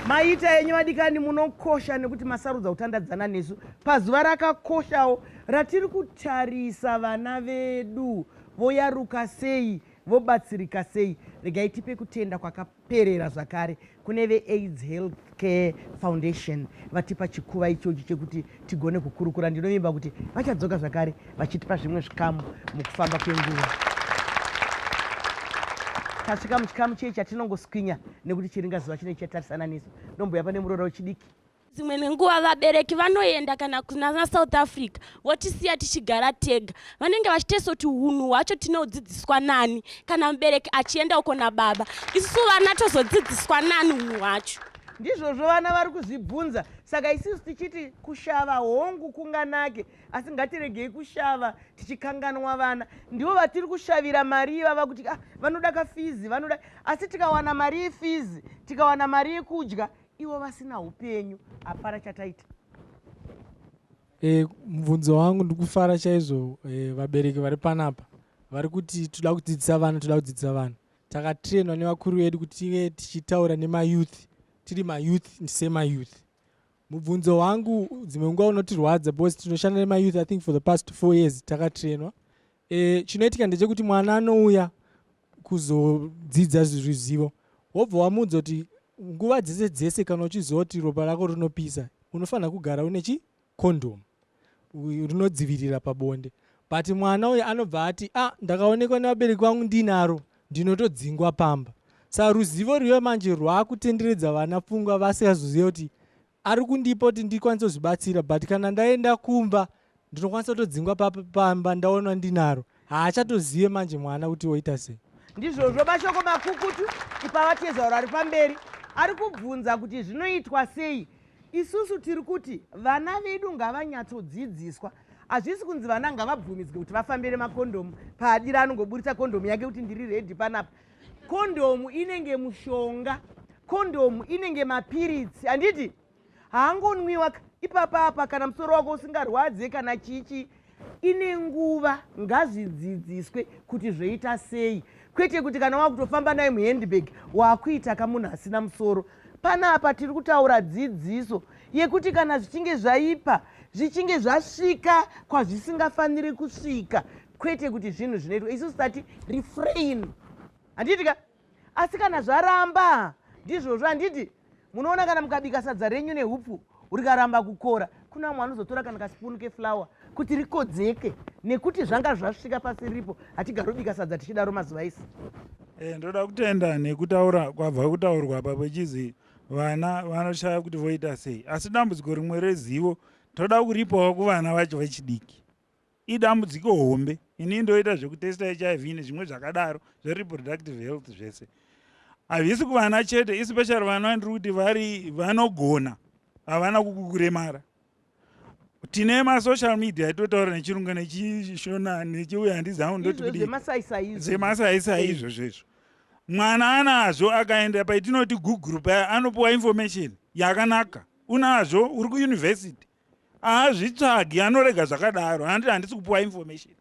Maita enyu vadikani, munokosha nekuti masarudza kutandadzana nesu pazuva rakakoshawo ratiri kutarisa vana vedu voyaruka sei, vobatsirika sei. Regai tipe kutenda kwakaperera zvakare kune veAIDS Health Care Foundation vatipa chikuva ichochi chekuti tigone kukurukura. Ndinovimba kuti vachadzoka zvakare vachitipa zvimwe zvikamu mukufamba kwenguva. Tasvika muchikamu chei chatinongoswinya nekuti chiringazuva chine chichatarisana nesu. Ndomboya pane muroora wechidiki. Dzimwe nenguva vabereki vanoenda kana kunana South Africa votisiya tichigara tega. Vanenge vachitesa kuti hunhu hwacho tinodzidziswa nani kana mubereki achienda uko nababa, isusu vana tozodzidziswa nani hunhu hwacho? Ndizvozvo vana vari kuzvibvunza. Saka isusu tichiti kushava hongu kunganake, asi ngatiregei kushava tichikanganwa vana. Ndivo vatiri kushavira mari ivava kuti vanoda kafizi, vanoda. Asi tikawana mari yefizi, tikawana mari yekudya, ivo vasina upenyu, hapana chataita. Mubvunzo wangu, ndikufara chaizvo vabereki vari panapa vari kuti toda kudzidzisa vana, toda kudzidzisa vana. Takatrainwa nevakuru vedu kuti tive tichitaura nemayouth, tiri mayouth semayouth. Mubvunzo wangu dzimwe nguva unotirwadza because tinoshanda nemayouth. I think for the past 4 years takatrainwa. Chinoitika ndechekuti mwana anouya kuzodzidza ruzivo, wobva wamuudza kuti nguva dzese dzese kana uchiziva kuti ropa rako rinopisa, unofanira kugara une chicondom rinodzivirira pabonde. But mwana uyu anobva ati, "Ah, ndakaonekwa nevabereki vangu ndinaro, ndinotodzingwa pamba." Saka ruzivo rwiyo manje rwaakutenderedza vana pfungwa, vasingazoziva kuti ari kundipa kuti ndikwanise kuzvibatsira, but kana ndaenda kumba ndinokwanisa kutodzingwa pamba ndaonwa ndinaro. Haachatozive manje mwana kuti oita sei. Ndizvozvo, mashoko makukutu ipavatezvauro ari pamberi ari kubvunza kuti zvinoitwa sei. Isusu tiri kuti vana vedu ngavanyatsodzidziswa. Hazvisi kunzi vana ngavabvumidzwe kuti vafambire makondomu paadira, anongoburitsa kondomu yake kuti ndiri ready panapa. Kondomu inenge mushonga, kondomu inenge mapiritsi, handiti? Haangonwiwa ipapa apa kana musoro wako usingarwadze kana chichi. Ine nguva, ngazvidzidziswe kuti zvoita sei, kwete kuti kana wakutofamba naye muhandbag waakuita kamunhu asina musoro. Panapa tiri kutaura dzidziso yekuti kana zvichinge zvaipa, zvichinge zvasvika kwazvisingafaniri kusvika, kwete kuti zvinhu zvinoitwa. Isusu tati refrain, handiti ka? Asi kana zvaramba, ndizvozvo, handiti? Munoona kana mukabika sadza renyu neupfu rikaramba kukora, kuna vamwe vanozotora kana kasipunu keflour kuti rikodzeke nekuti zvanga zvasvika pasiripo. Hatigarobika sadza tichidaro mazuva isi. Ndoda kutenda nekutaura kwabva kutaurwa apa pechizi vana vanoshaya kuti voita sei, asi dambudziko rimwe rezivo toda kuripawo kuvana vacho vechidiki. Idambudziko hombe. Ini ndoita zvekutesta HIV nezvimwe zvakadaro zvereproductive health zvese. Hazvisi kuvana chete, especially vana vandiri kuti vari vanogona havana kukuremara. Tine masocial media atotaura nechirungu nechishona nechiuya, handizivi ndoti kudii, zvemasaisai izvozvo izvo. Mwana anazvo akaenda paitinoti Google paya, anopiwa information yakanaka. Unazvo uri kuyunivhesiti, haazvitsvagi, anorega zvakadaro. Handiti handisi kupiwa information.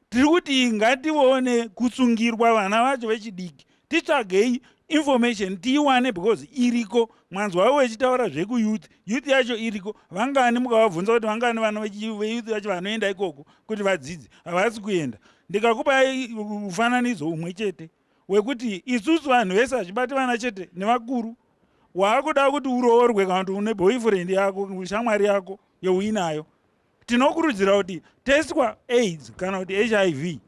Tiri kuti ngatione kusungirwa vana vacho vechidiki, titsvagei information tiiwane because iriko. Mwanzwa wavo vechitaura zvekuyouth, youth yacho iriko. Vangani mukavabvunza kuti vangani vana veyouth vacho vanoenda ikoko kuti vadzidze? Havasi kuenda. Ndikakupai mufananidzo umwe chete wekuti isusu vanhu vese hachibati vana chete nevakuru. Waakuda kuti uroorwe kana kuti une boyfriend yako, shamwari yako yeuinayo, tinokurudzira kuti testwa AIDS kana kuti HIV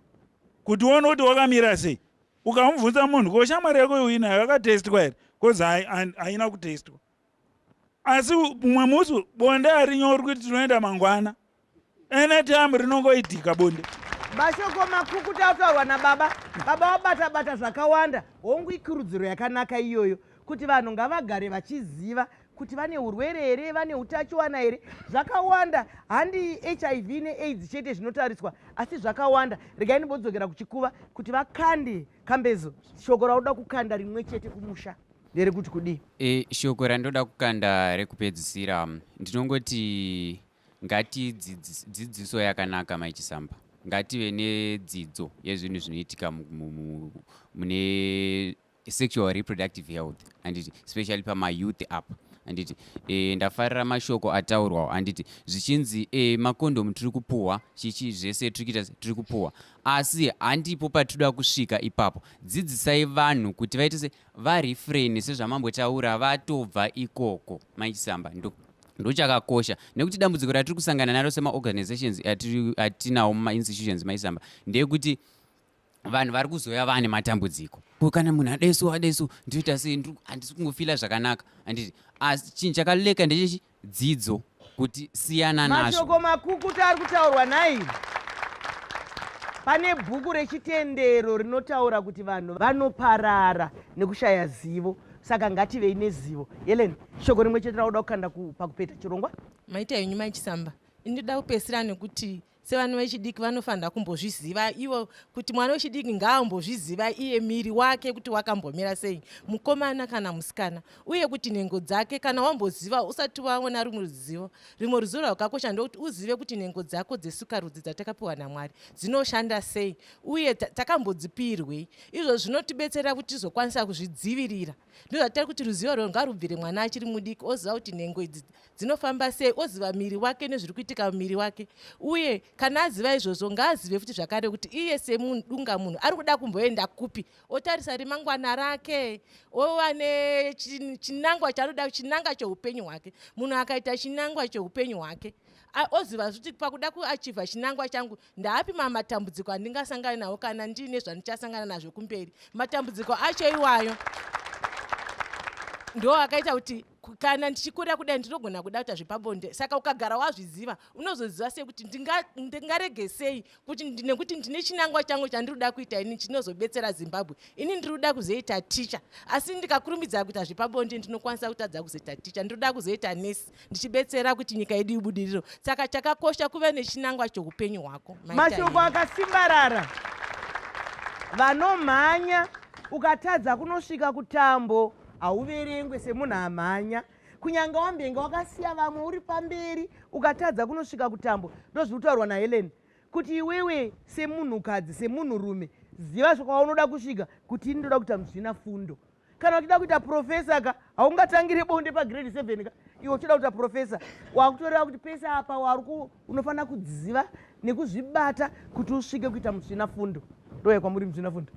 kuti uone kuti wakamira sei. Ukamubvunza munhu, "Ko shamwari yako youinayo yakatestwa here?" 'Cause haina kutestwa. Asi mumwe musi bonde harinyorwi kuti tinoenda mangwana, anytime rinongoitika bonde. Mashoko makukutu ataurwa nababa. Baba vabata bata zvakawanda. Hongu, ikurudziro yakanaka iyoyo kuti vanhu ngavagare vachiziva kuti vane urwere here, vane utachiwana here. Zvakawanda, handi HIV neAIDS chete zvinotariswa, asi zvakawanda. Regai ndimbodzokera kuchikuva kuti vakande kambezo. Shoko raunoda kukanda rimwe chete kumusha nderekuti kudii? Shoko randoda kukanda rekupedzisira, ndinongoti ngati dzidziso yakanaka maichisamba, ngative nedzidzo yezvinhu zvinoitika mune Sexual reproductive health, handiti, especially pamayouth apa, handiti. Ndafarira mashoko ataurwawo, handiti, zvichinzi makondomu tiri kupuhwa, chichi zvese tiri kuita, tiri kupuhwa, asi handipo patinoda kusvika ipapo. Dzidzisai vanhu kuti vaite se varefrain, sezvamambotaura, vatobva ikoko. Maichisamba ndochakakosha, nekuti dambudziko ratiri kusangana naro semaorganizations atinawo mumainstitutions, maisamba, ndeyekuti vanhu vari kuzoya vane matambudziko. Ko kana munhu adeso adeso, ndinoita sei? Handisi kungofila zvakanaka, handiti? Asi chinhu chakaleka ndechechi dzidzo, kuti siyana nazvo. Mashoko makukuta ari kutaurwa nhai. Pane bhuku rechitendero rinotaura kuti vanhu vanoparara nekushaya zivo, saka ngativei nezivo. Helen, shoko rimwe chete rauda kukanda pakupeta chirongwa? Maita henyu, Maichisamba. Ndinoda kupedzisira nekuti sevana vechidiki vanofanira kumbozviziva ivo, kuti mwana wechidiki ngaambozviziva iye miri wake kuti wakambomira sei, mukomana kana musikana, uye kuti nhengo dzake. Kana wamboziva, usati waona rumwe ruzivo, rimwe ruzivo rwakakosha ndokuti uzive kuti nhengo dzako dzesukarudzi dzatakapiwa naMwari dzinoshanda sei uye takambodzipirwei. Izvo zvinotibetsera kuti tizokwanisa kuzvidzivirira. Ndozvatari kuti ruzivo rwo ngarubvire mwana achiri mudiki, oziva kuti nhengo idzi dzinofamba sei, oziva miri wake nezviri kuitika mumiri wake. Uye kana aziva izvozvo, ngaazive futi zvakare kuti iye semudunga munhu ari kuda kumboenda kupi, otarisa remangwana rake, ova nechinangwa chaanoda, chinanga cheupenyu hwake. Munhu akaita chinangwa cheupenyu hwake, oziva kuti pakuda kuachivha chinangwa changu, ndaapi matambudziko andingasangana nawo kana ndiine zvandichasangana nazvo kumberi. Matambudziko acho iwayo ndo akaita kuti kana ndichikura kudai ndinogona kuda kuita zvepabonde. Saka ukagara wazviziva, unozoziva sei kuti ndingarege sei kuti nekuti ndine chinangwa changu chandiri kuda kuita ini chinozobetsera Zimbabwe. Ini ndiri kuda kuzoita ticha, asi ndikakurumidza kuita zvepabonde ndinokwanisa kutadza kuzoita ticha. Ndiri kuda kuzoita nesi ndichibetsera kuti nyika yedu ibudiriro. Saka chakakosha kuve nechinangwa cheupenyu hwako. Mashoko akasimbarara. Vanomhanya, ukatadza kunosvika kutambo hauverengwe semunhu amhanya, kunyange wambenge wakasiya vamwe uri pamberi. Ukatadza kunosvika kutambo, ndozviri kutaurwa naHelen, kuti iwewe semunhukadzi, semunhurume, ziva kwaunoda kusvika, kuti ini ndoda kuita muzvina fundo. Kana uchida kuita profesa ka, haungatangire bonde pagrade 7 ka iwe uchida kuita profesa. Wakutoreva kuti pese apa wari unofanira kuziva nekuzvibata kuti usvike kuita muzvina fundo. Ndoya kwamuri, muzvina fundo.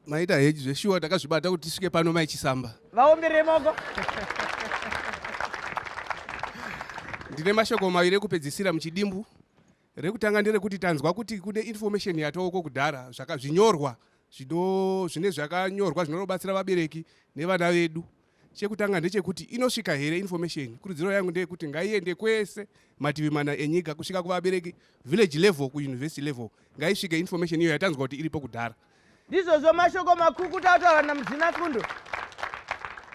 Maita heji. Zveshuwa takazvibata kuti tisvike pano, Maichisamba. Vaomberere maoko. Ndine mashoko maviri ekupedzisira muchidimbu. Rekutanga nderekuti tanzwa kuti kune information yatoko kudhara, zvinyorwa zvine zvakanyorwa zvinobatsira vabereki nevana vedu. Chekutanga ndechekuti inosvika here information? Kurudziro yangu ndeyekuti ngaiende kwese mativi mana enyika, kusvika kuvabereki, village level, kuuniversity level. Ngaisvike information iyo yatanzwa kuti iripo kudhara. Ndizvozvo, mashoko makukuta ataura namuzvinafundo.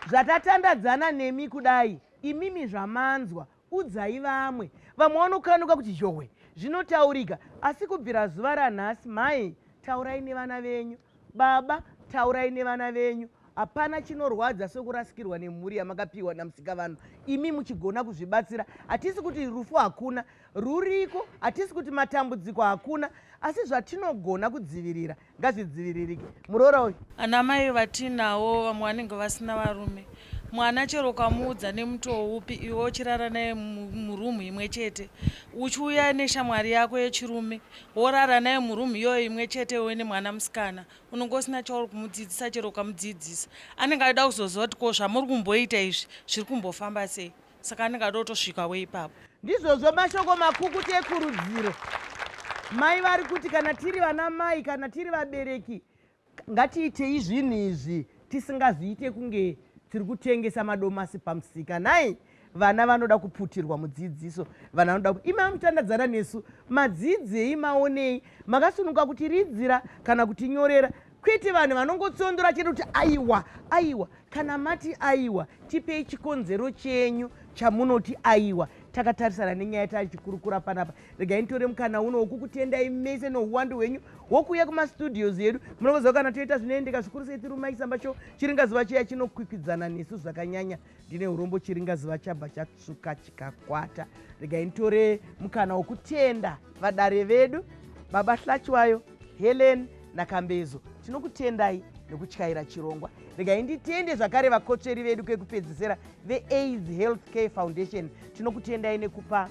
Zvatatandadzana nemi kudai, imimi zvamanzwa udzai vamwe. Vamwe vanokanuka kuti zhohwe zvinotaurika, asi kubvira zuva ranhasi, mai taurai nevana venyu, baba taurai nevana venyu. Hapana chinorwadza sekurasikirwa nemhuri yamakapiwa namusika vanhu, imi muchigona kuzvibatsira. Hatisi kuti rufu hakuna, ruriko. Hatisi kuti matambudziko hakuna, asi zvatinogona kudzivirira ngazvidziviririke. Muroora uyu. Ana mai vatinawo, vamwe vanenge vasina varume. Mwana chero ukamuudza nemutoo upi, iwe uchirara naye murumu imwe chete, uchiuya neshamwari yako yechirume worara naye murumu iyoyo imwe chete, iwe nemwana musikana, unonge usina chauri kumudzidzisa. Chero ukamudzidzisa, anenge achida kuzoziva kuti ko zvamuri kumboita izvi zviri kumbofamba sei. Saka anenge ada kutosvikawo ipapo. Ndizvozvo, mashoko makukutu ekurudziro. Mai vari kuti kana tiri vana mai, kana tiri vabereki, ngatiitei zvinhu izvi tisingazviite kunge tiri kutengesa madomasi pamusika. Nhai, vana vanoda kuputirwa mudzidziso, vana vanoda imi amutandadzana nesu, madzidzei, maonei, makasununguka kutiridzira kana kutinyorera, kwete vanhu vanongotsondora chete kuti aiwa, aiwa. Kana mati aiwa, tipei chikonzero chenyu chamunoti aiwa, takatarisana nenyaya tachikurukura panapa. Regai nditore mukana uno wokukutendai mese nouwandu hwenyu wokuuya kumastudios edu. Munoziva kana toita zvinoendeka zvikuru sei tiri Maisamba Show, chiringazuva chiya chinokwikwidzana nesu zvakanyanya. Ndine urombo, chiringazuva chabva chatsvuka chikakwata. Regai nditore mukana wokutenda vadare vedu, Baba Hlatywayo, Helen naKambezo. Tinokutendai. Nekutyaira chirongwa, regai nditende zvakare vakotsveri vedu kwekupedzisira veAIDS Health Care Foundation. Tinokutendai nekupa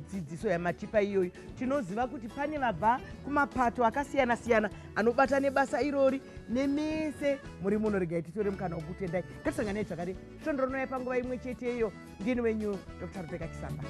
dzidziso yamatipa iyoyo. Tinoziva kuti pane vabva kumapato akasiyana-siyana anobata nebasa irori nemese muri muno. Regai titore mukana wokutendai. Ngatisanganai zvakare svondo rinouya panguva imwe chete iyo. Ndini wenyu Dr Rebecca Chisamba.